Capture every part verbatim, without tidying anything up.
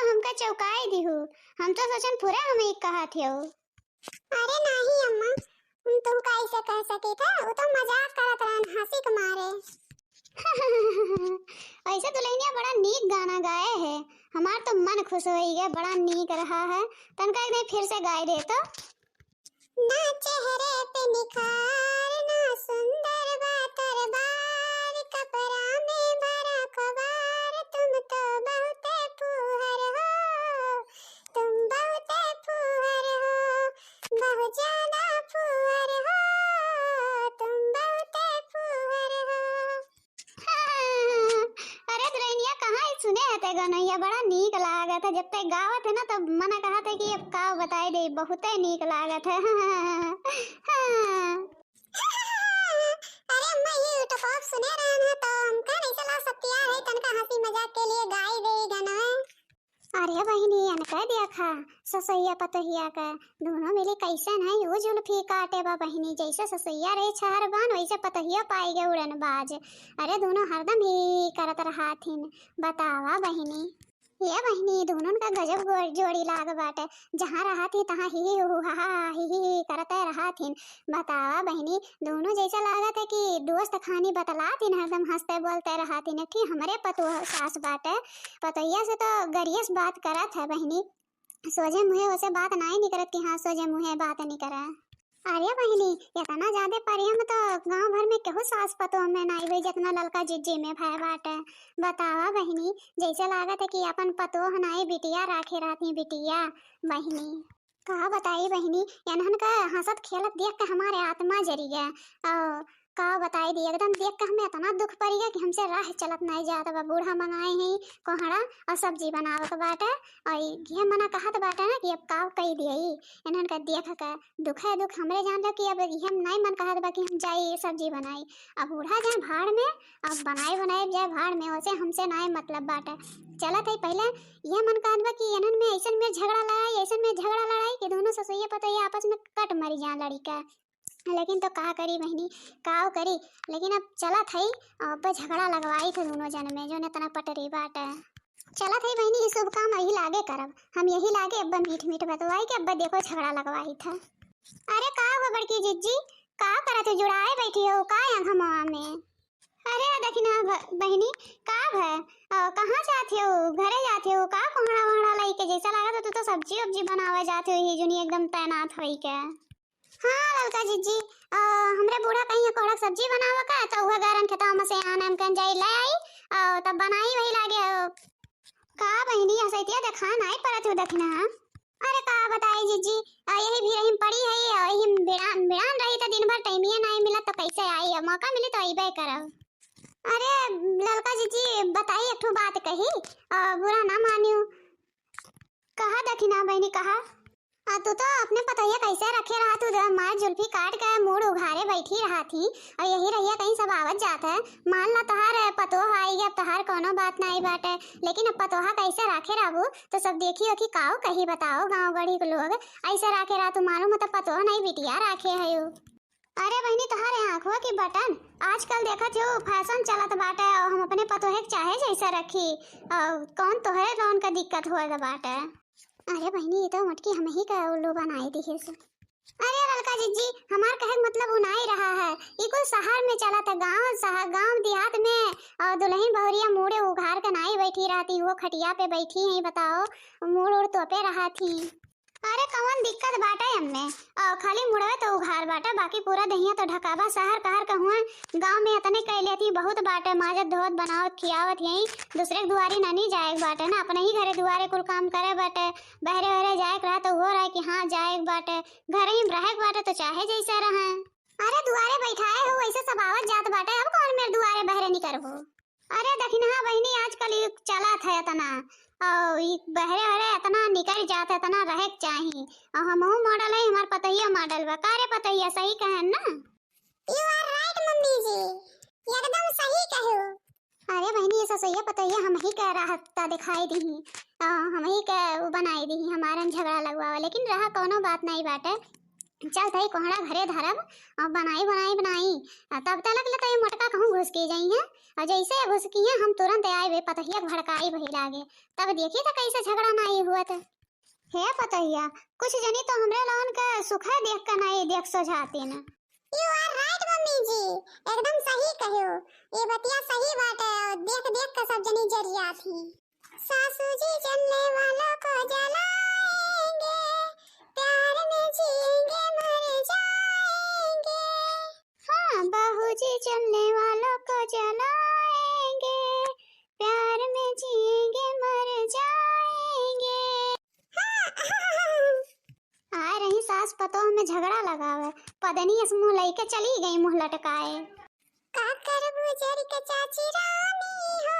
हमका चौकाई दिहू, हम तो सोचन पूरा हम एक कहा थे। अरे नाही अम्मा, हम तुमका ऐसे कह सकी थे, वो तो मजाक करत रहन हंसी के मारे। ऐसे दुल्हनिया बड़ा नीक गाना गाए है, हमार तो मन खुश हो गया, बड़ा नीक रहा है। तनका एक दिन फिर से गाए दे तो। ना चेहरे पे निखार, ना सुंदर बा तोर बार, कपड़ा में भरा खुमार, तुम तो बहुते फूहर हो, तुम बहुते फूहर हो, बहुत ज्यादा फूहर हो, तुम बहुते फूहर हो। अरे दुल्हनिया, कहाँ ही सुने है ते गनैया, बड़ा नीक लागत है। जब ते गावत है ना, तब मन कहत है कि अब का बताई दे, बहुते नीक लागत है। अरे अम्मा, ये तो खूब सुने रहन है, तो हमका नहीं चला सकती है, तनका हंसी मजाक के लिए गाई दे गाना। अरे बहिनी, अनके देखा, ससुइया पतोहिया के दोनों मिली कैसन है, वो जुल्फी काटे बा बहिनी, जैसे ससुइया रहे छहरबान, वैसे पतोहिया पाई गे उड़नबाज। अरे दोनों हरदम ही करत रहाथिन, बतावा बहिनी। ये बहिनी, दोनों का गजब गो-, जोड़ी लाग बाटे, जहाँ रहत ही तहाँ ही ही हू हा हा ही ही ही करते रहथिन। बतावा बहिनी, दोनों जैसे लागत है कि दोस्त खानी बतलाथिन, हरदम हंसते बोलते रहथिन। एक ठे हमरे पतोह सास बाटे, पतोहिया से तो गरियस बात करत है बहिनी, सोझे मुँहे ओसे बात नाई निकरत कि हाँ सोझे मुँहे बात निकरे। अरे बहिनी, इतना ज्यादा प्रेम तो गांव भर में केहू सास पतोह में नाई हुई जितना ललका जिज्जी में भय बाटे। बतावा बहिनी, जैसे लागत है कि अपन पतोह नाई बिटिया राखे रहती बिटिया। बहिनी, का बताई बहिनी, एनहन का हंसत खेलत देख के हमारे आत्मा जरी गया। और का बताई दी, एकदम देख के हमें इतना दुख पड़ी गया कि हमसे राह चलत नहीं जात बा। बूढ़ा मंगाए हैं कोहड़ा और सब्जी बनावे के बाटे, और ये मना कहत बाटे ना कि अब का कही दिए। एनहन का देख के दुख है दुख, हमरे जान लो कि अब ये नहीं मन कहत बा कि हम जाई ये सब्जी बनाई। अब बूढ़ा जाए भाड़ में, अब बनाए बनाए जाए भाड़ में, वैसे हमसे नाई मतलब बाटे। चलत है पहले ये मन कहत बा कि एनहन में ऐसन में झगड़ा लड़ाई, ऐसन में झगड़ा लड़ाई कि दोनों ससुइया पतोहिया आपस में कट मरी जाए लड़ी के। लेकिन तो का करी बहिनी, का करी, लेकिन अब चलत है, अब झगड़ा लगवाई थे दोनों जन में, जो इतना पटरी बाटे। चलत है बहिनी, ई शुभ काम यही लागे करब, हम यही लागे अब मीठ मीठ बतवाई के अब देखो झगड़ा लगवाई थे। अरे का हो बड़की जिज्जी, का करत हो, जुड़ाए बैठी हो का यहाँ घमवा में? अरे देखी ना भ-, बहिनी, का भय? अ, कहाँ जात हो? घरे जात हो का? कोहड़ा वोहड़ा लई के जैसा लागत हो, तू तो सब्जी उब्जी बनावे जात हो, ये जुनी एकदम तैनात होई के। हाँ ललका जिज्जी, अ, हमरे बूढ़ा कहीं कोहड़ा के सब्जी बनावे का, तो उहे गैरन खेतवा में से आने हम कन जाई ले आई, अ, तब बनाई वही लागे। अ, का बहिनी, हसैतिया देखा नाई परत हो देखना। अरे का बताई जिज्जी, अ, यही भीड़ ही पड़ी है, अ, यही बिड़ान, बिड़ान रही तो दिन भर टाइमिया नाई मिला तो कैसे आई, अब मौका मिली तो अइबे करब। अरे ललका जिज्जी, बताई एक ठो बात कही, अ, बुरा ना मानियो। कहा दखिना बहिनी, कहा। आ, तू तो अपने पतोहिया कैसे रखे रहा, तू तो मार जुल्फी काट के मूड़ उघारे बैठी रहा थी, और यही रहिया कहीं सब आवत जात है। मान ला तोहार पतोह आई, अब तोहार कोनो बात नाई बाटे, लेकिन अब पतोहा कैसे रखे रहबू, तो सब देखी ओखी काऊ कही, बताओ गाँव गढ़ी के लोग, ऐसे रखे रहा तू, मालूम हो तो पतोह नहीं बिटिया रखे है यू। अरे बहिनी, तोहरे आँखवा के बटन, आजकल देखत हो फैशन चलत बाटे, और हम अपने पतोहे के चाहे जैसा रखी, और कौन तोहरे लोन का दिक्कत होत बाटे? अरे बहिनी, ये तो मटकी हम ही का उल्लू बनाई दिहे से। अरे ललका जिज्जी, हमार कहे के मतलब उ नाई रहा है, ई कुल शहर में चलत है, गाँव शहर, गाँव देहात में, और दुल्हन बहुरिया मूड़े उघार के नाई बैठी रहती, वो खटिया पे बैठी हैं, बताओ, मूड़ उड़ तोपे रहा थी। अरे कवन दिक्कत बाटे एम्मे? अ, खाली मुड़वे तो उघार बाटे, बाकी पूरा देहिया तो ढका बा। शहर कहर के हुए, गाँव में इतने कह लेती बहुत बाटे, माजत धोवत बनावत खियावत यहीं, दूसरे के दुआरी नानी जाए के बाटे ना, अपने ही घरे दुआरे कुल काम करे बाटे। बहरे वहरे जाए के रहा तो हो रहा है कि हाँ जाए के बाटे, घरे ही में रहे के बाटे तो चाहे जैसे रहे। अरे दुआरे बैठाए हो, वैसे सब आवत जात बाटे, अब कौन मेरे दुआरे बहरे निकरबो? अरे दखिनहा बहिनी, आजकल ई चलत है इतना, और ई बहरे वहरे इतना निकल जात है, इतना रहे के चाही। और हमहू मॉडल है, हमार पतोहिया मॉडल बा। का रे पतोहिया, सही कहन ना? You are right मम्मी जी, एकदम सही कहू। अरे बहिनी, ये ससुइया पतोहिया हम ही के रास्ता दिखाई दी, आ, हम ही के वो बनाई दी, हमारन झगड़ा लगवावा, लेकिन रहा कोनो बात नहीं बाटे। चल तई कोहड़ा घरे धरब और बनाई, बनाई, बनाई। आ, तब तलक ले तई मोटका कहूँ घुसकी जइहैं, और जैसे घुसकिहैं हम तुरंत आइबे पतोहिया के भड़काइब वही लागे, तब देखी त कैसे झगड़ा नाई हुअत। हे पतोहिया, कुछ जनी तो हमरे लोगन के सुखै देख के नाई देख सोझातिन। You are right मम्मी जी, एकदम सही कहो, ये बतिया सही बात है, देख देख के सब जनी जरियात ही। सासू जी जलने वालों को जलाएंगे, प्यार में जिएंगे मर जाएंगे। हाँ, बहू जी जलने वालों को जलाएंगे, प्यार में जिएंगे मर जाएंगे। हाँ। आ रही सास पतोह में झगड़ा लगावे, पदनी अस मुँह लइके चली गई मुँह लटकाए। का करबू जरि के चाची रानी हो,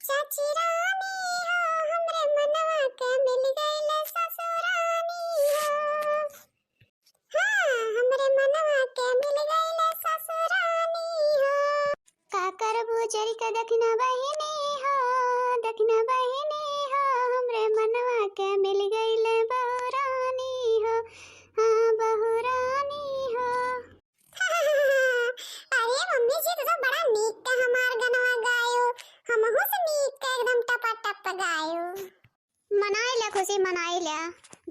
चाची रानी हो, हमरे मनवा के मिल गइले ससुरानी हो। हाँ, हमरे मनवा के मिल गइले ससुरानी हो। का करबू जरि के दखिना बहिनी हो, दखिना बहिनी हो, हमरे मनवा के मिल गइले बहुरानी हो, हाँ बहुरानी हो। अरे मम्मी जी, तू तो बड़ा नीक का हमार गनवा गायो, हमहू से नीक का एकदम टपा टप गायो। मनाई ले खुशी, मनाई ले,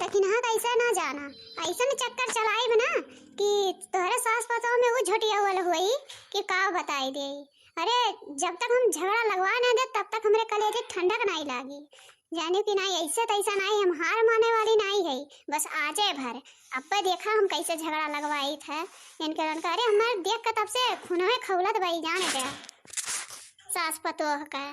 लेकिन हाँ कैसे ना जाना, ऐसन चक्कर चलाइब ना कि तोहरे सास पतोह में वो झोटियावल हुई कि का बताई दे। अरे जब तक हम झगड़ा लगवा ना दे तब तक हमरे कलेजे ठंडक नाई लागी। जाने कि नाई, ऐसे तैसा नाई, हम हार माने वाली नाई है। बस आजे भर, अब्बे देखा हम कैसे झगड़ा लगवाई थे इनके रन का। अरे हमारे देख के तब से खुनवे खौलत बाई, जाने दे सास पतोह का।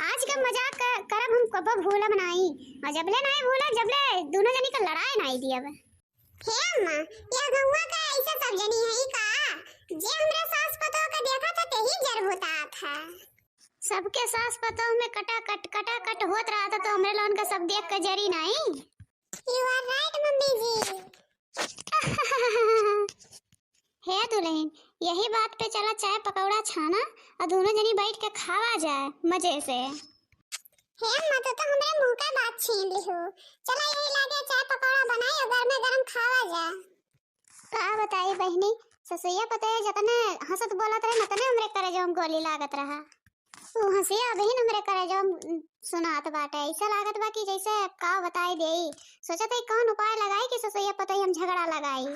आज का मजाक क-, करब हम कबो भूलब नाई, और जबले नाई भूलब जबले दोनों जनी का लड़ाई नाई दियब। हे अम्मा, यह गौवा का ऐसा सब जनी है का, जे हमरे सास पतोह का देखा था तेही जर बुतात है। सबके सास पतोह में कटाकट, कटाकट होत रहा था, तो हमरे लोगन का सब देख के जरी नाई। You are right मम्मी जी। हे दुल्हन, यही बात पे चला चाय पकौड़ा छाना और दोनों जनी बैठ के खावा जाए मजे से। हे अम्मा, तू तो हमरे मुंह का बात छीन लिहू। चला यही लागे चाय पकौड़ा बनाई और गरमे गरम खावा जाए। का बताई बहिनी, ससुइया पतोह जतने हंसत बोलत रहे, उतने हमरे करेजवा में गोली लागत रहा। ऊ हंसिया अबहिन हमरे करेजवा में सुनात बाटे। ऐसा लागत बा कि जैसे का बताई देई। सोचत है कौन उपाय लगाई कि ससुइया पतोह हम झगड़ा लगाई।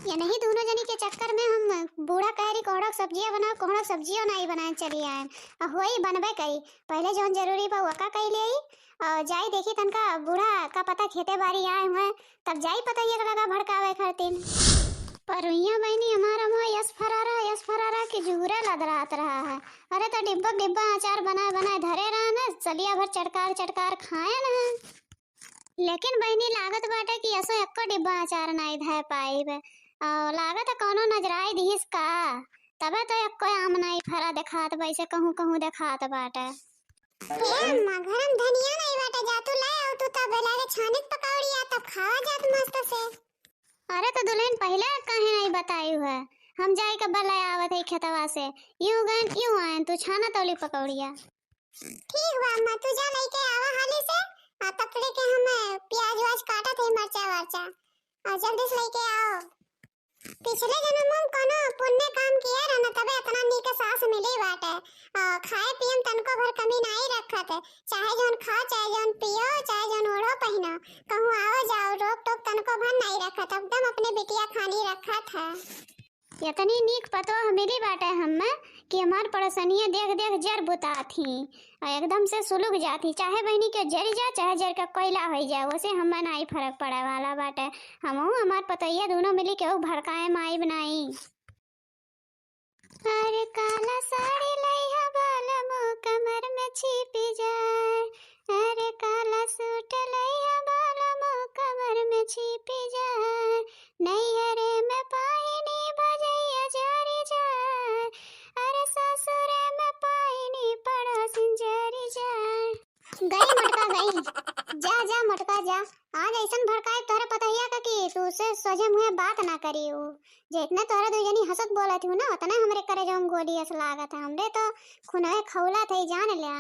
ये नहीं, दोनों जनी के चक्कर में हम बूढ़ा कह रही, "कोहड़ा के सब्जिया बनाओ, कोहड़ा के सब्जिया नहीं बनाए चली आए।" आ होई बनबे करी, पहले जौन जरूरी बा वका कई ले आई। और जाई देखी तनका बूढ़ा का पता खेते बारी आए हुए, तब जाई पतोहिया के लगा भड़कावे खातिर। परुइया बहिनी हमारा मुँह यस फरारा, यस फरारा के जूरा लदरात रहा है। अरे तो डिब्बा डिब्बा अचार बनाए बनाए धरे रहा ना, सलिया भर चटकार चटकार खाए ना। लेकिन बहिनी लागत बाटे कि असो एको डिब्बा अचार नाई धए पाइब। और लागत है कौनो नजराई दिहिस का, तबे तो एको आम नाई फरा देखात बा, ऐसे कहूँ कहूँ देखात बाटे। ए अम्मा, घर में धनिया नाई बाटे, जा तू ले आओ तू, तब लागे छानित पकौड़िया, तब खावा जात मस्त से। अरे तो दुल्हन पहले काहे नाई बताई हुआ, हम जाए के बल्ला आवत है खेतवा से, यूं गए यूं आए, तू छाना तौली पकौड़िया। ठीक बा अम्मा, तू जा लइके आवा हाली से, आ तकड़े के हम प्याज व्याज काटत है, मरचा वरचा, आ जल्दी से लइके आओ। पिछले जन्म में कोनो पुण्य काम किए रहना, तबे इतना नीक सास मिली बाटे। आ, खाए पिए में तनको भर कमी नाई रखत, चाहे जौन खाओ, चाहे जौन पियो, चाहे जौन ओढ़ो पहिनो, कहूँ आओ जाओ, रोक टोक तनको भर नाई रखत, एकदम अपने बिटिया खानी रखत है। इतनी नीक पतोह मिली बाटे हम्मे कि हमार पड़ोसनिया देख देख जर बुतात ही और एकदम से सुलुग जात ही। चाहे बहिनी के जरी जा, चाहे जर के कोयला होई जाए, वैसे हम्मे नाई फर्क पड़े वाला बाटे। हमहू हमार पतोहिया दोनों मिली केहू भड़काए माई बनाई। अरे काला साड़ी लइहा बालमो कमर में छिपी जाए, अरे काला सूट लइहा बालमो कमर में छिपी जाए, नैहरे में पाइनी भजैया जरी जाए, अरे ससुरे में पाइनी पड़ोसिन जरी जाए। गई मोटका गई, जा जा मोटका जा। आज ऐसन भड़काए तोहरे पतोहिया का कि तू से सोझे मुँहे बात ना करी ऊ। जितने तोहरे दू जनी हंसत बोलत हूँ ना, उतने हमरे करेजवा में गोली अस लागत है। हमरे तो खुनवे खौलत है, जान लिया।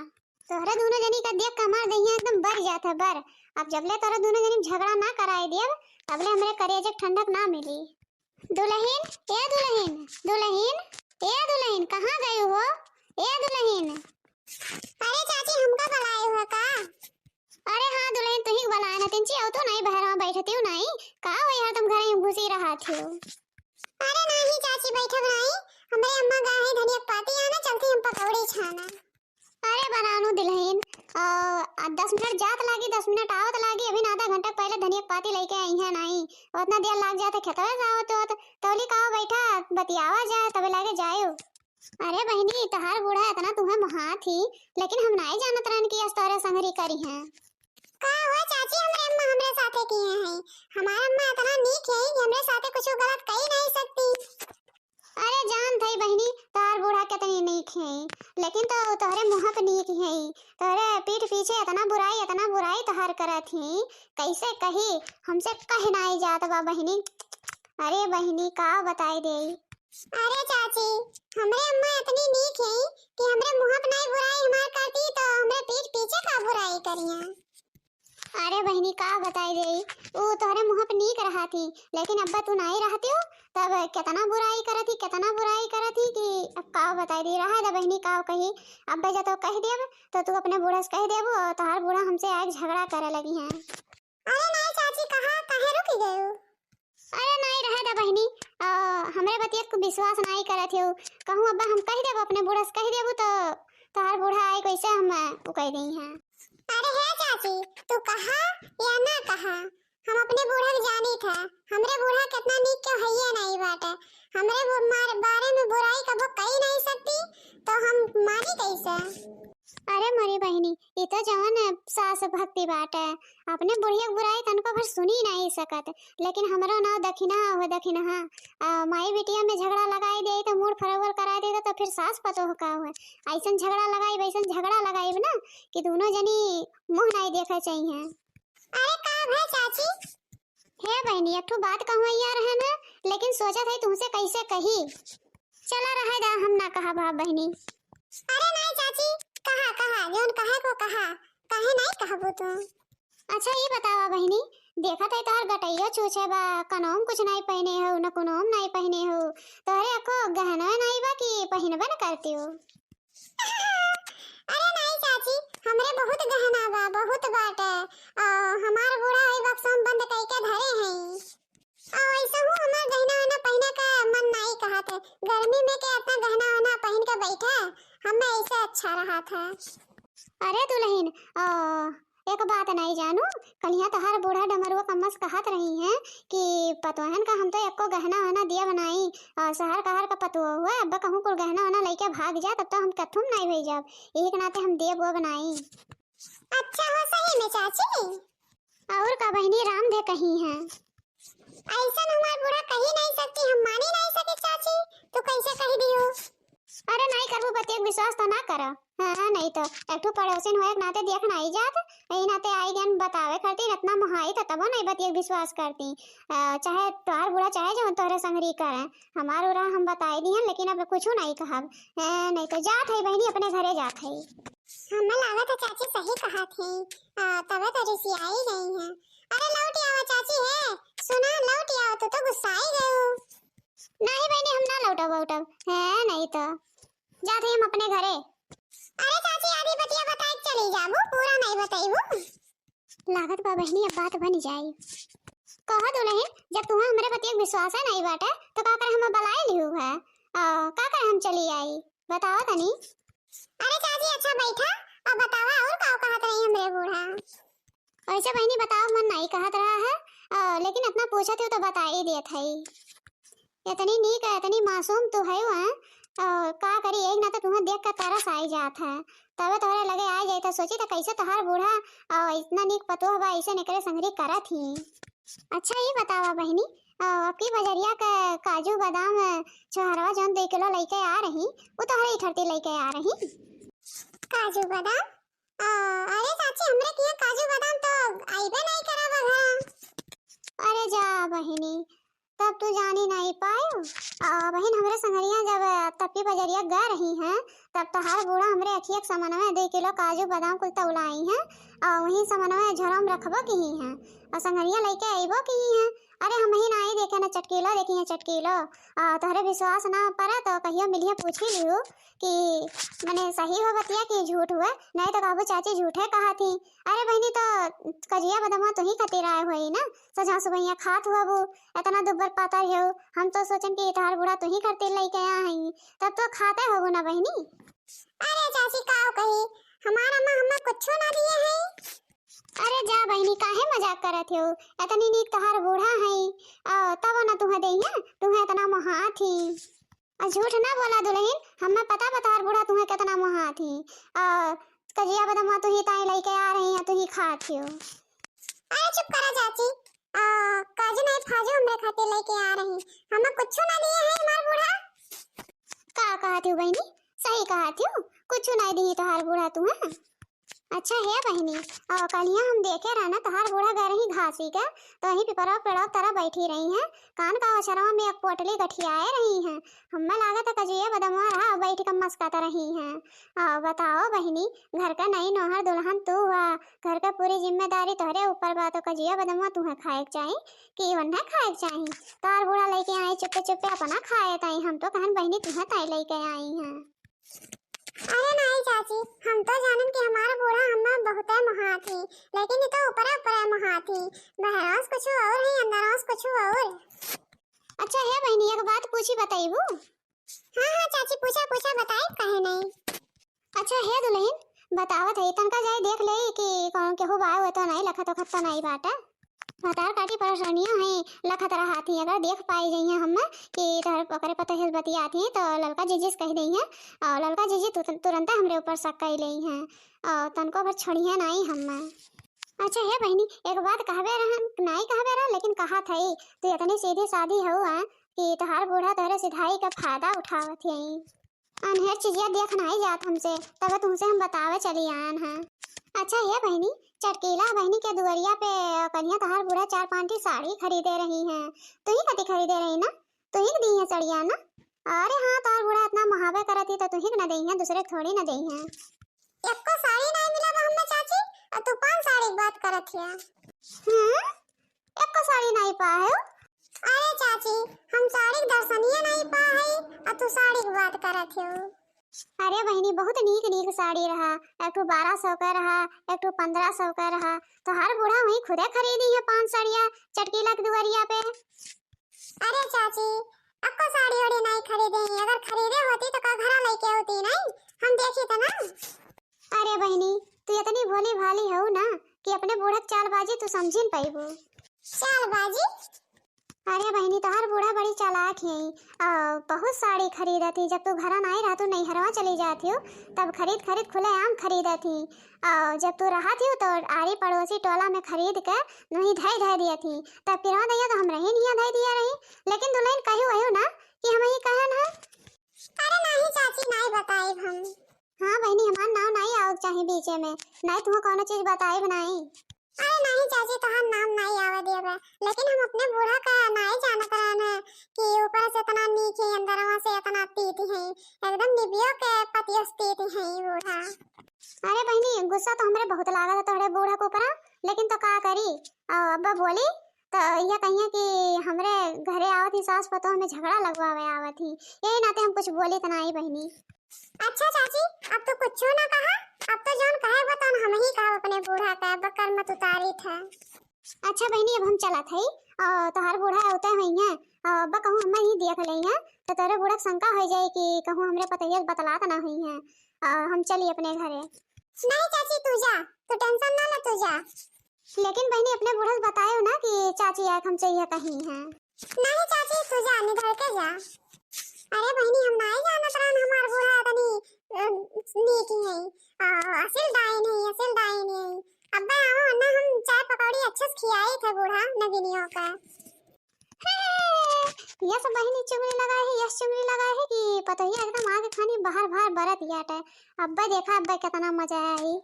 तोहरे दोनों जनी का देख के हमार दहिया एकदम बर जात है बर। अब जबले तोरे दुनो जनी झगड़ा ना कराए देब, तबले हमरे करेजे के ठंडक ना मिली। दुलहिन, ए दुलहिन, दुलहिन, ए दुलहिन, कहाँ गयू हो? ए दुलहिन। अरे चाची, हमका बुलाए हुआ का? अरे हाँ दुलहिन, तुही के बुलाए ना, तिनची अउ तो नाई, बहरवा बैठतिउ नाई, का हो यार, तुम घर ही घुसी रहत हो? अरे नाही चाची, बैठब नाही, हमरे अम्मा गा है धनिया के पाती आना, चलती हम पकौड़ी छाना। अरे बनानू दुलहिन, आ, आ, दस मिनट जात लागी, दस मिनट आवत लागी, अभी ना आधा घंटा पहले धनिया के पाती लेके आई है नाई, उतना देर लाग जात है खेतवे से आवत होत। तौली का हो, बैठा, बतियावा जाए, तबे लागे जायो। अरे बहिनी, तहार बूढ़ा इतना तुहे मोहात ही, लेकिन हम नाई जानत रहन कि अस तोरे संगरी करी हैं। का हुआ चाची, हमरे अम्मा हमरे साथे किए हैं, हमार अम्मा इतना नीक है कि हमरे साथे कुछ गलत कही नहीं सकती। अरे जान थई बहिनी, तोहर बूढ़ा कितनी नीक है, लेकिन तो तोहरे मुँह पे नीक है, तोहरे पीठ पीछे इतना बुराई, इतना बुराई तोहर करत ही, कैसे कही, हमसे कह नाई जात बा बहिनी। अरे बहिनी, का बताई देई। अरे चाची, हमरे अम्मा इतनी नीक है कि हमरे मुँह पे नाई बुराई हमार करती तो हमरे पीठ पीछे का बुराई करिया। अरे बहिनी, का बताई देई, ऊ तोहरे मुँह पे नीक रहत ही, लेकिन अब्बे तू नाई रहतिउ, तब केतना बुराई करत ही, केतना बुराई करत ही कि अब का बताई देई। रहे दे बहिनी, का कही, अब्बे जब तो कह देब, तो तू अपने बूढ़ा से कह देबू, और तोहार बूढ़ा हमसे आके झगड़ा करे लगी हैं। अरे नाई चाची, कहाँ, काहे रुक गयू? अरे नाई, रहे दे बहिनी, आ, हमरे बतिया को विश्वास नाई करत हो। कहूँ अब्बा हम कह देबो, अपने बूढ़ा से कह देबो तो तोहार बूढ़ा आई कैसे हम, आ, उ कह देई हैं। अरे हे चाची, तू कहा या ना कहा, हम अपने बूढ़ा के जानी था। हमरे बूढ़ा कितना नीक के हइये नाई बाटे। हमरे बु-, मार-, बारे में बुराई कबो कही नहीं सकती, तो हम मानी कैसे? अरे मोरी बहिनी, ई तो जवन सास भक्ति बाटे, अपने बुढ़िया के बुराई तनको भर सुनी नहीं सकत, लेकिन हमरो नाव दखिनहा हो दखिनहा। आ, माई बिटिया में झगड़ा लगाई दे तो मूड़ फरवल करा दे तो फिर सास पतोह का हुए? ऐसन झगड़ा लगाई, वैसन झगड़ा लगाई ना कि दोनों जनी मुँह नहीं देखे चाहिए। अरे का भा चाची? हे बहिनी, एक ठो बात कहूँ यार है ना, लेकिन सोचत है तुमसे कैसे कही। चला रहे दा, हम ना कहा बा बहिनी। अरे नाई चाची, कहा, कहा, जौन कहे को कहा, काहे नाई कहबो तू? अच्छा ये बतावा बहिनी, देखत है तोहर गटैया छूछे बा, कनोम कुछ नाई पहने हो, न कुनोम नाई पहने हो, तोहरे अखो गहनवे नाई बा कि पहिनबे न करती हो? अरे नाई चाची, हमरे बहुत गहना बा, बहुत बाटे। आ, हमार बूढ़ा वही बक्सवा में बंद कइके धरे हैं। आ, वैसे हूँ हमार गहना वहना पहिने का मन नाई कहत है। गर्मी में के इतना गहना वहना पहिन के बैठे, हमें ऐसे अच्छा रहत है। अरे दुलहिन, आ, एक बात नाई जानू, कलिया तोहार बूढ़ा डमरुआ कम्मस कहत रही हैं कि पतोहन का हम तो एको गहना वहना दिया बनाई, और शहर कहर का पतोह हुए, अब कहूँ कुल गहना वहना लइके भाग जा, तब तो हम कथुम नाई भई जाब, यही के नाते हम देब वो बनाई। अच्छा हो सही में चाची? और का बहिनी, राम दे कही हैं। ऐसन हमार बूढ़ा कही नहीं सकती, हम मानी नहीं सके चाची, तू कैसे कह दियो? अरे नाई करबू बतिया के विश्वास तो ना करा। हाँ, नहीं तो एक ठो पड़ोसिन होए के नाते देख नाई जात, यही नाते आई गन बतावे करती, इतना मोहाई तो तबो नहीं बतिया के विश्वास करती। अ, चाहे तोहार बूढ़ा चाहे जो तोहरे संगरी करे, हमार उरा हम बताई दिहन, लेकिन अब कुछ नहीं कहब। हैं, नहीं तो जात है बहिनी, अपने घरे जात है। हमें लागत है चाची सही कहत है, आ, तबे तो रिसियाई गई है। अरे लौट आवा चाची है, सुना लौट आवा, तू तो गुस्साई गयू। नहीं बहिनी, हम ना लौटब वौटब, हैं, नहीं तो जात है हम अपने घरे। अरे चाची, आधी बतिया बताए के चली जाबू, पूरा नहीं बताइबू। लागत बा बहिनी, अब बात बन जाई। कह दुलहिन, जब तुम्हें हमरे बतिया के विश्वास है नहीं बाटे, तो का करे हम बलाए लिहू है? आ, का करे हम चली आई? बतावा तनी। अरे चाची, अच्छा बैठा, अब बतावा और का कहत रही हमरे बूढ़ा? ऐसे बहिनी बताओ, मन नहीं कहत रहा है, आ, लेकिन इतना पूछत हो तो बता ही देत है। इतनी नीक, इतनी मासूम तू है वहाँ, आ, का करी, एक ना तो तुम्हें देख के तरस आई जात है, तबे तोहरे लगे आ जाए तो सोची तो कैसे तोहार बूढ़ा आ, इतना नीक पतोह बा, ऐसे एकरे संगरी करत ही। अच्छा ये बतावा बहिनी, आ, आपकी बजरिया के काजू बादाम, आ, छोहरवा जौन दो किलो लइके आ रही, वो तोहरे ही ठरती लइके आ रही? काजू बादाम? आ, अरे चाची, हमरे किहाँ काजू बादाम तो आइबे नहीं करा बघा। अरे जा बहिनी, तब तू जानी नहीं पायो। आ, बहिन, हमरे संगरिया जब तब की बजरिया गए रही हैं, तब तोहार बूढ़ा हमरे अखिया के समनवे दो किलो काजू बादाम कुल तौलाई हैं। और वहीं समनवा झोरा में रखबो किही हैं, और संगरिया लइके अइबो किही हैं। अरे हम ही नाई देखे ना चटकीलो, देखी हैं चटकीलो, और तोहरे विश्वास ना पड़े तो कहियो मिलिए पूछी लिहू कि मने सही हो बतिया कि झूठ हुए, नहीं तो कहबो चाची झूठे कहा थी। अरे बहिनी, तो कजिया बदमा तुही खातिर आए होई ना, सजा सुबहिया खात हुआ वो, इतना दुब्बर पातर हो, हम तो सोचन कि तोहार बूढ़ा तुही खातिर लइके आए हैं, तब तो खाते होबो ना बहिनी। अरे चाची, का कही, हमार अम्मा हमें कुछो ना दिए हैं। अरे जा बहिनी, काहे मजाक करत हो? इतनी नीक तोहार बूढ़ा है, आ, तब ना तुहे देइहे, तुहे इतना मोहात ही। आ झूठ ना बोला दुल्हन, हमें पता बा तोहार बूढ़ा तुहे कितना मोहात ही। आ, कजिया बदमा तुही ताई लइके आ रही है, तुही खात हो। अरे चुप करा चाची, आ, काजू नहीं फाजू हमरे खातिर लइके आ रही, हमें कुछो ना दिए है हमार बूढ़ा। का कहत हो बहिनी? सही कहत हो, कुछो नहीं दिए तोहार बूढ़ा तुहे। अच्छा हे बहिनी, और कलिया हम देखे रहना तोहार बूढ़ा गए रही घासी के, तो वहीं पिपरवा पेड़वा तरह बैठी रही हैं, कान का ओछरवा में एक पोटली गठियाए रही हैं। हमें लागत है कजुए बदमवा रहा बैठ के मस्कत रही हैं। और बताओ बहिनी, घर का नई नोहर दुल्हन तू हुआ, घर का पूरी जिम्मेदारी तोहरे ऊपर बा, तो कजुए बदमवा तुहे खाए के चाही कि वन्हे खाए के चाही? तोहार बूढ़ा लइके आई चुप्पे चुप्पे अपना खाए ताई, हम तो कहन बहिनी तुहे ताई लइके आई हैं। अरे नाई चाची, हम तो जानन कि हमार बूढ़ा हमें बहुते मोहात ही, लेकिन ये तो ऊपरे ऊपरे मोहात ही, बहरों से कुछ और ही, अंदरों से कुछ और। अच्छा हे बहिनी, एक बात पूछी, बताइबू? हाँ हाँ चाची, पूछा पूछा, बताइब काहे नहीं। अच्छा हे दुल्हन, बतावत है, तनका जाई देख ले कि कौन केहू बाय हुए तो नहीं, लखत उखत तो नहीं बाटे। भतार काटी परसनियो है, लखत रहा थी, अगर देख पाई जइहे हमें कि तोहर ओकरे पतोहिया से बतियात ही तो ललका जीजी से कह दइहे, और ललका जीजी तुरंत, तुरंते हमरे ऊपर शक कइ लइहे, और तनको भर छोड़िहे नाई हमें। अच्छा हे बहिनी, एक बात कहबे रहन, नाई कहबे रहा, लेकिन कहा थई, तू इतनी सीधी सादी हऊ आ कि तोहार बूढ़ा तोहरे सिधाई का फायदा उठावत है। अनहेर चीजिया देख नाई जात हमसे, तब तुमसे हम बतावे चली आन हैं। अच्छा हे बहिनी, चटकीला बहिनी के दुआरिया पे कनिया तोहार बूढ़ा चार पांच ठी साड़ी खरीदे रही हैं, तुही कती खरीदे रही ना, तुही के दी है सड़िया ना। अरे हाँ, तोहार बूढ़ा इतना मोहाबे करत ही तो तुही के ना दई है, दूसरे के थोड़ी ना दई है। एको साड़ी नाई मिला बा हमें चाची, और तू पांच साड़ी की बात करत हिया। हम्म, एको साड़ी नाई पा है। अरे चाची, हम साड़ी के दर्शनिया नाई पा है, और तू साड़ी की बात करत हो। अरे बहिनी, बहुत नीक नीक साड़ी रहा, एक ठो बारह सौ का रहा, एक ठो पन्द्रह सौ का रहा, तोहार बूढ़ा वहीं खुदे खरीदी है पांच साड़िया चटकीला के दुआरिया पे। अरे चाची, अक्को साड़ी ओड़ी नाई खरीदे ही, अगर खरीदे होती तो का घरा लइके होती नाई, हम देखी तो ना। अरे बहिनी, तू इतनी भोली भाली हऊ ना कि अपने बूढ़ा के चालबाजी तू समझी न पइबू। चालबाजी? अरे बहिनी, तोहार बूढ़ा बड़ी चालाक है, आ, बहुत साड़ी खरीदत ही। जब तू घरा नाई रहतू, नैहरवा चली जात ही, तब खरीद खरीद खुलेआम खरीदत ही। आ, जब तू रहत ही तो आरी पड़ोसी टोला में खरीद के वहीं धई धई दियत ही, तब पिरवा दैया तो हम रही नहीं धई दिया रही, लेकिन दुल्हन कही वही ना कि हम ही कहन है। अरे नाही चाची, नाही बताइब हम। हाँ बहिनी, हमार नाव नाही आवे के चाही बीचे में, नाही तुहा कौनो चीज बताइब नाही। अरे नाही चाची, तोहार नाम नाही आवे देबे, लेकिन हम अपने बूढ़ा का नाही जानत रहन है कि ऊपर से इतना नीक है, अंदरवा से इतना तीत है, एकदम निबियो के पतियस तीत है ई बूढ़ा। अरे बहिनी, गुस्सा तो हमरे बहुत लागत है तोहरे बूढ़ा के ऊपरा, लेकिन तो का करी, अ, अब्बा बोली तो यह कहिए कि हमरे घरे आवत ही सास पतोह में झगड़ा लगवावे आवत ही, यही नाते हम कुछ बोली तो नाही बहिनी। अच्छा चाची, अब तो कुछ ना कहा, अब तो जौन कहे बा तौन हम ही कहब अपने बूढ़ा का, अब कर मत उतारी था। अच्छा बहिनी, अब हम चलत हई, और तोहार बूढ़ा उते हुई हैं, और अब्बा कहूँ हमें ही देख ले हैं, तो तोरे बूढ़ा के शंका हो जाए कि कहूँ हमरे पतोहिया से बतलात ना हुई हैं, और हम चली अपने घरे। नहीं चाची, तू जा, तू tension ना ले, तू जा। लेकिन बहिनी, अपने बूढ़ा से बतायो ना कि चाची आए हमसे यह कही हैं। नहीं चाची, तू जा, निधर के जा। अरे बहिनी, हम नाही जानत रहन हमार बूढ़ा तनी, अ, नीक ही है। आ, असिल डाइन है, असिल डाइन है। अब्बे आवो ना, हम चाय पकौड़ी अच्छे से खियाई थे बूढ़ा नगिनियों का। हे, यस बहिनी चुगली लगाए है, यस चुगली लगाए है कि पतोहिया एकदम आगे खानी बाहर बाहर बरत याटे। अब्बे देखा, अब्बे कितना मजा आई।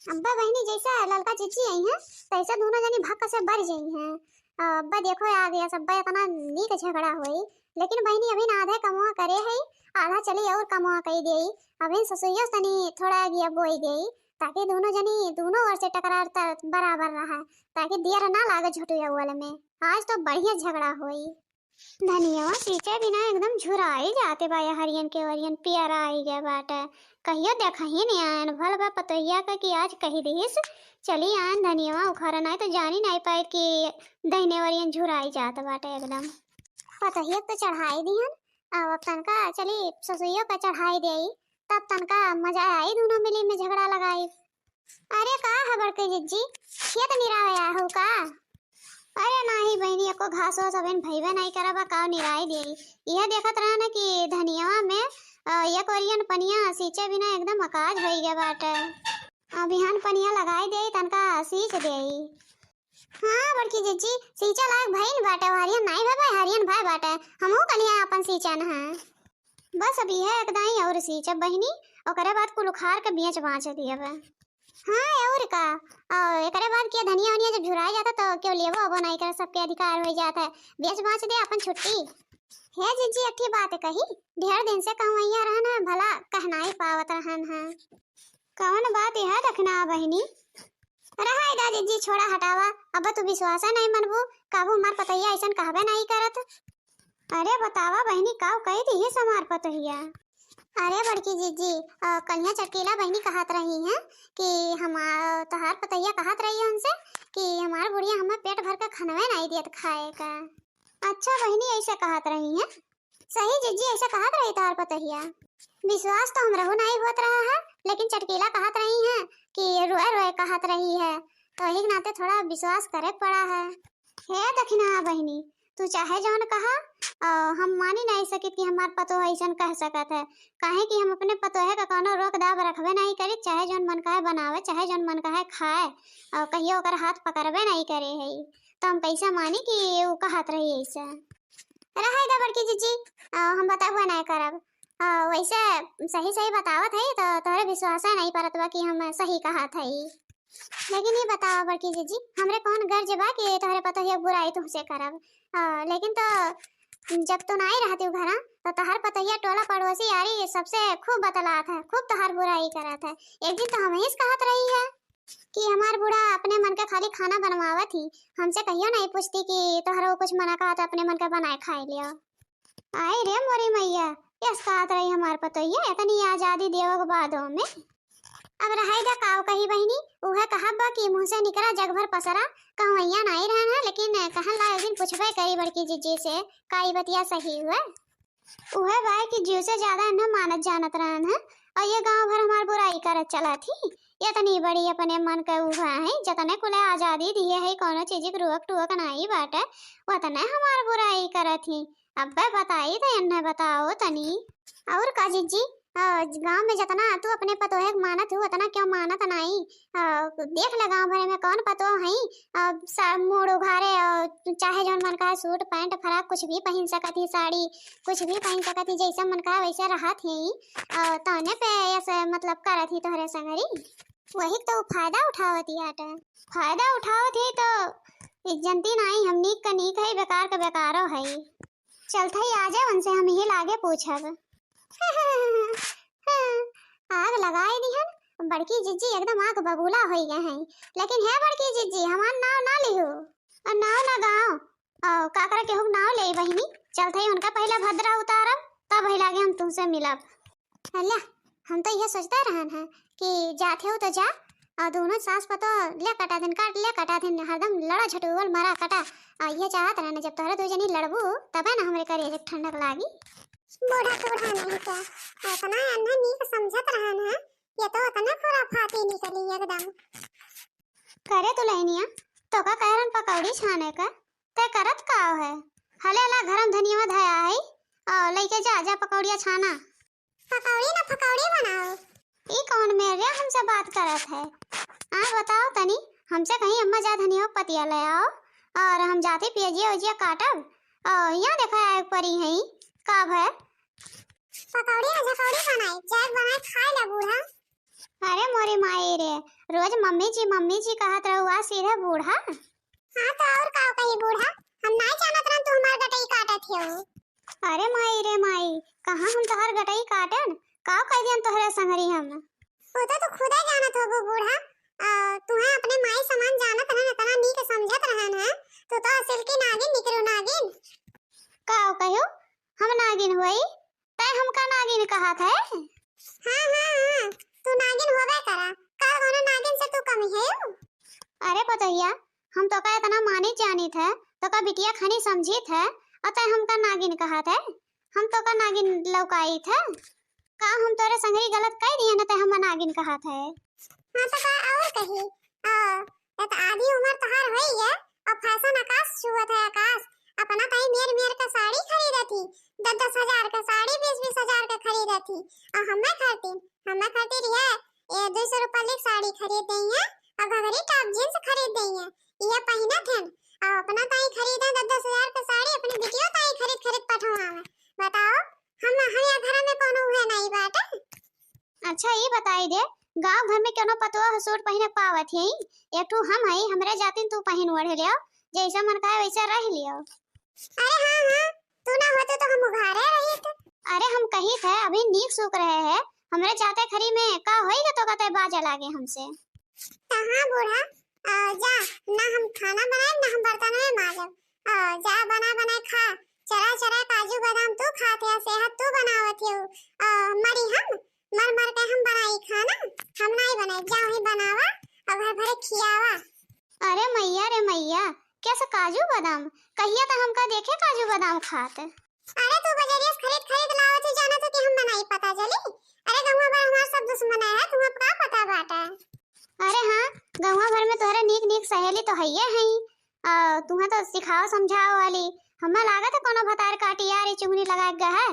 अब्बे बहिनी जैसे ललका जीजी आई हैं, तैसे दोनों जनी भक्क से बर जाई हैं। अब्बे देखो आ गया, अब्बे इतना नीक झगड़ा होई, लेकिन बहिनी अभी ना आधे कमवा करे है, आधा चली और कमवा कई देई। अभी ससुइयो तनी थोड़ा गिया बोई देई, ताकि दोनों जनी दोनों ओर से टकरार त बराबर रहा, ताकि देर ना लागे झुटुआ वाले में। आज तो बढ़िया झगड़ा होई। धनियवा सींचे बिना एकदम झुराई जाते बा, या हरियन के ओरियन पियराई गए बाटे। कहियो देखा ही नहीं आयन, भल बा पतोहिया का कि आज कही दिहिस, चली आयन धनियवा उखाड़न, आई तो जानी नहीं पाई कि दहिने ओरियन झुराई जात बाटे एकदम। पतोहिया के तो चढ़ाई दिहन, अब तनका चली ससुइयो का चढ़ाई देई, तब तनका मजा आई दोनों मिली में झगड़ा लगाई। अरे का है बड़की जिज्जी, खेत निरावे आए हो का? अरे नाही बहिनी, एको घास वास अबेन भइबे नाही करबा, का निराई देई। यह देखत रहा ना कि धनियावा में, अ, एक ओरियन पनिया सींचे बिना एकदम अकाज होई गया बाटे। अ, बिहान पनिया लगाई देई, तनका सींच देई। हाँ बड़की जिज्जी, सींचे लायक भइन बाटे, हरियन नाही भए, हरियन भए बाटे, हमहू कलिया अपन सींचन है। बस अब यह एक दाई और सींचब बहिनी, ओकरे बाद कुल उखाड़ के बेच बाँच दियब। हाँ और का, और एकरे बाद के धनिया वनिया जब झुराई जाता तो क्यों लेबो अबो नहीं कर, सबके अधिकार हो जाता है, बेच बाँच दे अपन छुट्टी। हे जिज्जी, एक ठे बात कही, ढेर दिन से कहूँ अइया रहन है, भला कहनाई पावत रहन है। कौन बात है दखना बहिनी? रहा दा जिज्जी, छोड़ा हटावा, अब तू विश्वास नहीं मनबू, काबू हमार पतैया ऐसन कहबे नहीं करत। अरे बतावा बहिनी, काव कही दिहिस हमार पतोहिया? अरे बड़की जिज्जी, अ, कलिया चटकीला बहिनी कहत रही हैं कि हमार, तोहार पतोहिया कहत रही है उनसे कि हमार बुढ़िया हमें पेट भर के खनवे नहीं दियत खाए का। अच्छा बहिनी, ऐसे कहत रही हैं? सही जिज्जी, ऐसे कहत रही तोहार पतोहिया। विश्वास तो हमरहू नहीं होत रहा है, लेकिन चटकीला कहत रही हैं कि रोए रोए कहत रही है, तो यही के नाते थोड़ा विश्वास करे पड़ा है। हे दखिनहा बहिनी, तू चाहे जौन कहा, अ, हम मानी नहीं सकित कि हमार पतोह ऐसन कह सकत है, काहे कि हम अपने पतोहे का कौनो रोक दाब रखबे नहीं करित, चाहे जौन मन कहे बनावे, चाहे जौन मन कहे खाए, और कहियो ओकर हाथ पकड़बे नहीं करे है, तो हम कैसे मानी कि ऊ कहत रही ऐसे? रहे दा बड़की जिज्जी, अ, हम बताबो नहीं करब, अ, वैसे सही सही बतावत है तो तोहरे विश्वास नहीं परत बा कि हम सही कहत है। लेकिन ये बताओ बड़की जिज्जी, हमरे कौन गर्ज बा कि तोहरे पतोहिया के बुराई तुमसे करब? हाँ, लेकिन तो जब तू नाई रहती हूँ घरा, तो तोहर पतोहिया टोला पड़ोसी यारी सबसे खूब बतलात है, खूब तोहर बुराई करत है। एक दिन तो हम ही कहत रही है कि हमार बूढ़ा अपने मन के खाली खाना बनवावत ही, हमसे कहियो नहीं पूछती कि तोहरो कुछ मना कहा तो अपने मन के बनाए खाए लियो। आई रे मोरी मैया, यस कहत रही हमार पतोहिया, इतनी आजादी देवे के बादो में। अब रहाई दा काव कही बहिनी, उहे कहब बा कि मुँह से निकरा जग भर पसरा, कहवैया नाई रहन है, लेकिन कहन ला एक दिन पूछबे करी बड़की जिज्जी से, का ई बतिया सही हुए? उहे बा कि जीव से ज्यादा इन्हें मानत जानत रहन है, और ये गांव भर हमार बुराई करत चलत ही। इतनी बड़ी अपने मन के उभा है, जतने कुले आजादी दिए है, कौनो चीज के रोक टोक नाई बाटे, वतने हमार बुराई करत ही। अब्बे बताई तो इन्हें बताओ तनी। और का जिज्जी, अ, गाँव में जतना तू अपने पतोहे के मानत हूँ, उतना क्यों मानत नाई? अ, देख ले गाँव भरे में कौन पतोह हई, अ, सा-, मूड़ उघारे, अ, चाहे जौन मन कहा सूट पैंट फराक कुछ भी पहिन सकत ही, साड़ी कुछ भी पहिन सकत ही, जैसे मन कहा वैसे रहत ही। अ, तौने पे ऐसे मतलब करत ही तोहरे संगरी। वही तो फायदा उठावत ही आटे। फायदा उठावत ही तो एक जनती नाई, हम नीक का नीक है, बेकार का बेकारो है। चलत हई, आ जाए उनसे, हम यही लागे पूछब। आग लगाए दिहन, बड़की जिज्जी एकदम आग बबूला होई गए हैं। लेकिन हे बड़की जिज्जी, हमार नाव ना लिहू। और नाव ना गाँव, और का करे केहू के नाव ले बहिनी। चलत हई उनका पहले भद्रा उतारब, तब ही लागे हम तुमसे मिलब। अल्लाह, हम तो यह सोचते रहन है कि जात हो तो जा, और दोनों सास पतो ले कटा दिन काट, ले कटा दिन हरदम लड़ा झटुवल मरा कटा। और यह चाहत रहन, जब तोहरे दो जनी लड़बू, तबे ना हमरे करेज ठंडक लागी। बूढ़ा टूढ़ा नहीं क्या, इतना अन्ना नीक समझत रहन है, ये तो इतना खुराफाती निकली एकदम। करे दुल्हनिया, तो का कहरन पकौड़ी छाने का, ते करत का है? हले हला घरम धनिया धया है, और लइके जा, जा पकौड़िया छाना। पकौड़ी ना फकौड़ी बनाओ। ई कौन मेरे हमसे बात करत है? आ बताओ तनी, हमसे कहीं अम्मा जा धनिया पतिया ले आओ, और हम जाते पियजिया उजिया काटब, और यहाँ देखा आए परी है, का भय? पकौड़ी ना झकौड़ी बनाए, जाए बनाए खाए ला बूढ़ा। अरे मोरे माई रे, रोज मम्मी जी मम्मी जी कहत रहुआ, सीधे बूढ़ा। हाँ तो और का कही बूढ़ा, हम नाई जानत रहन तू हमार गटई काटत हो। अरे माई रे माई, कहाँ हम तोहार गटई काटन? का कह दियन तोहरे संगरी हम? वो तो तू खुदे जानत होबू बूढ़ा, आ, तुहें अपने माई समान जानत रहन, इतना नीक समझत रहन है, तू तो असिल की नागिन निकरू नागिन। का कहो, हम नागिन होई? तै हमका नागिन कहत है? हाँ, हाँ, हाँ, तू नागिन होबे करा। का कोनो नागिन से तू कमी है? अरे पतोहिया, हम तोका इतना मानित जानित है, तोका बिटिया खनी समझित है, और तै हमका नागिन कहत है? हम तोका नागिन लौकाइत है? का हम तोरे संगरी गलत कह दिए न तै हम नागिन कहत है? हाँ तो का और कही? आ, ये तो आधी उम्र तोहार होई है और फैशन आकाश छुअत है आकाश। अपना ताई मेर मेर का साड़ी खरीदत ही, दस दस हजार का साड़ी, बीस बीस हजार का खरीदत ही। और हमें खातिर, हमें खातिर ये, ये दो सौ रुपये की साड़ी खरीद दई है और घघरी टॉप जींस खरीद दई है। ये पहिनत है और अपना ताई खरीदे दस दस हजार का साड़ी, अपनी बिटियो ताई खरीद खरीद पठवावे। बताओ, हम, हम या घर में कोनो हुए नहीं बाटे। अच्छा, ई बताई दे, गांव घर में कोनो पतोह सूट पहिने पावत है? एक ठू हम हई, हमरे जातिन तू पहिन ओढ़ लियो, जैसे मन कहे वैसे रह लियो। अरे हाँ, हाँ, तू ना होते तो हम उघारे रहित। अरे हम कहित है, अभी नीक सूख रहे है, हमरे जाते खरी में का होई के तोका तै बाजे लागे हमसे। तो हाँ बूढ़ा, आ, जा, ना हम खाना बनाए, ना हम बर्तन में माजब। आ, जा बना बना खा, चरा चरा काजू बादाम तू खात है, सेहत तू बनावत है। आ, मरी हम, मर मर के हम बनाई खाना, हम नहीं बनाई, जा वही बनावा और घर भरे खियावा। अरे मैया रे मैया, कैसे काजू बादाम? कहिया तो हमका देखे काजू बादाम खात। अरे तू बजरिया से खरीद खरीद लावत है, जाना तो कि हम बनाई पता चली। अरे गौवा भर हमार सब दुश्मन है, तुम्हें का पता बाटे? अरे हाँ, गौवा भर में तोहरे नीक नीक सहेली तो हइये हई, आ, तुम्हें तो सिखाओ समझाओ वाली। हमें लागत है कोनो भतार काटी यार, ई चुगनी लगा के है।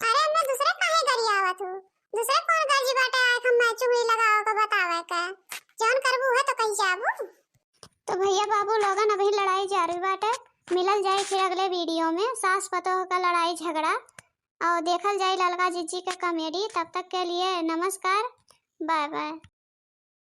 अरे, मैं दूसरे काहे गरियावत हूँ? दूसरे कौन गर्जी बाटे आए के मैं चुगली लगावे के बतावे के? जौन करबू है तो कहीं जाबू। तो भैया बाबू लोगन, अभी लड़ाई जारी बाटे, मिलल जाए फिर अगले वीडियो में। सास पतोह का लड़ाई झगड़ा और देखल जाए ललका जिज्जी के कॉमेडी। तब तक के लिए नमस्कार, बाय बाय।